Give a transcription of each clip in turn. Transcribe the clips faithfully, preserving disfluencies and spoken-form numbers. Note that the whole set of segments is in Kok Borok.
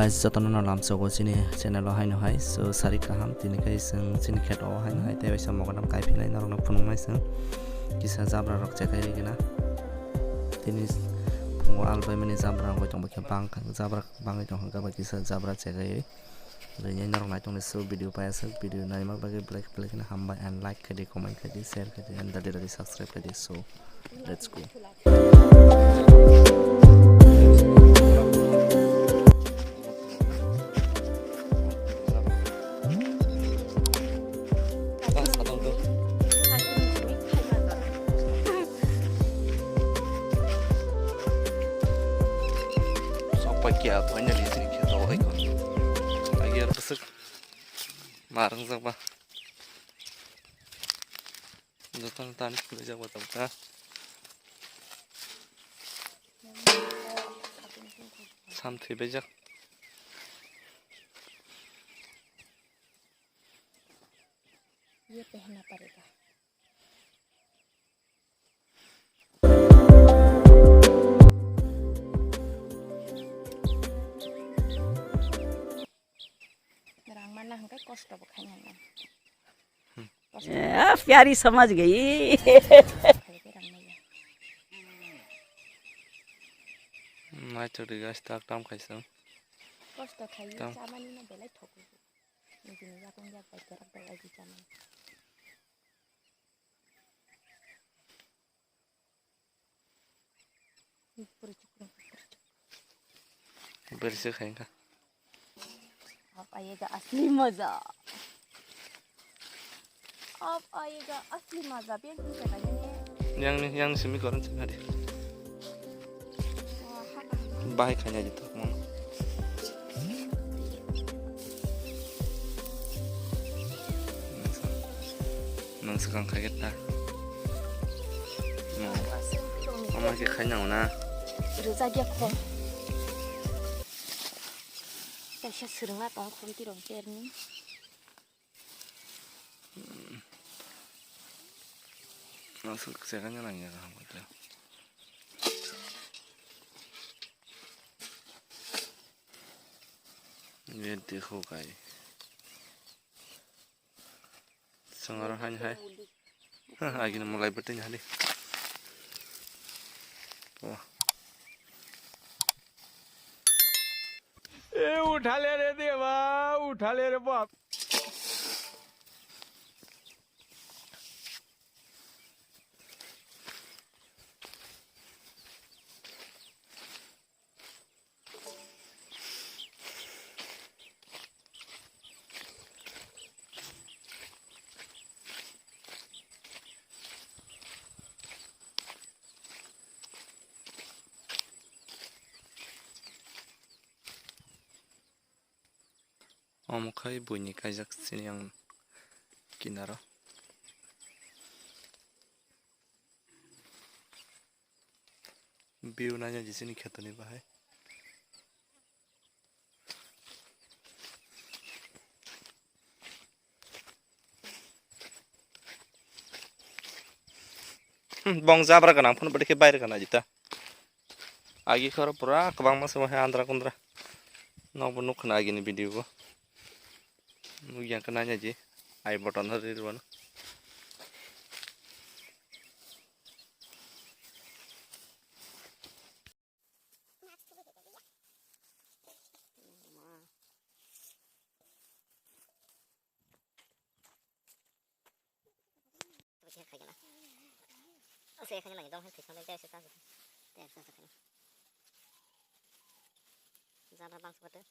Jotono no lamsogo chini channel o haino hai. So, sari kaham, tini khai chwng chini kheto o haino hai tei waisa mogodam kaiphinai norokno phunuknai chwng. Kisa jabra rok chekai rigena. Tini phungo albai mani jabra rok bai tongbai khe bang jabra bangwi tong kha, kisa jabra chekai. Rinai norok nai tongni so video paya sak, video naima bagwi black black na hambai and like khai di, comment khai di, share khai di and dadi dadi subscribe khai di. So, let's go. Sopai kya, finally, sini kya, tawai ko. Lagi ar besek. Marang sak ba. Jotono tani phunui jak ba tabuk ta. Sam thwi bai jak. ये पहनना पड़ेगा। Rang mana hwnkhe kosto bo khaina nang. Kosto ए, प्यारी समझ गई। Khai khe rang maya. Naithok di guys, tak tam khaisung. Kosto khai chamani no belai thogo. Nijini yakung yak bai kerak bai aji chamani. Berse khai kha. Ab aye ga asli maza. Ab aye ga asli maza. Biar kita kaya ni. Yang ni, yang ni simi koran sini hari. Bahai kanya gitu, mama. Nang swkang khaikhe ta. No. Ama khe khaina ona. Rwjak ya khom. Kaisa swrwngna tong khom tirok berni. Aswk chekanya nangya kaham khe. Ye dekho kai. Sangara hani hai. Agini mulai betin hani. Oh. ए उठा ले रे देवा, उठा ले रे बाप। Omo khai buini kaijak sini ang kinaro. View naina di sini khetoni bahai. Hmm, bong jabra gwnang phano bwdikhe baire gana jita. Agi khoro pura kwbangma se wahe andra kundra. Nokbo nukha na agini video bo. Nukya khe naina di. I button ho ri rwno. Jabra bangsa kotwi.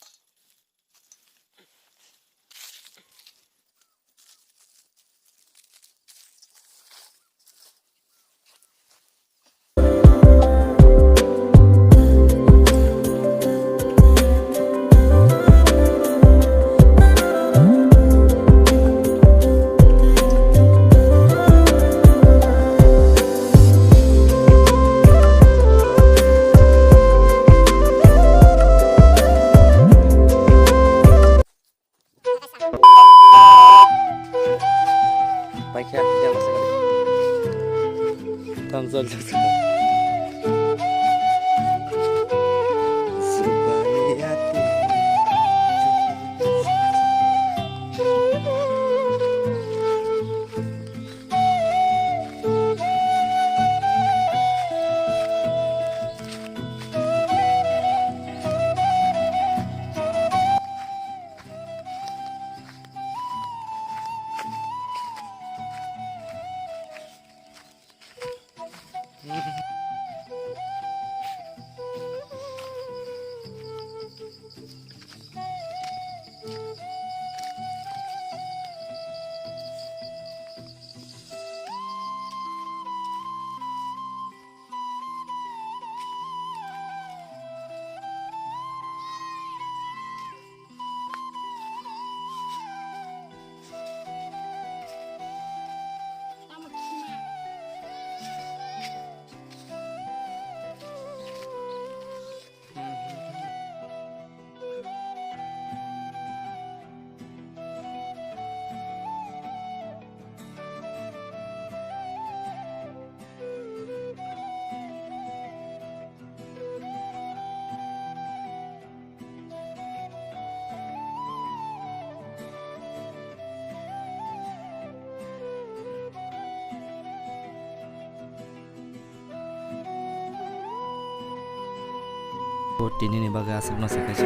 Paikha, yang masih. Tamjol jasa. Subani hati. Bo tinini bagwi aswkno se kaisa.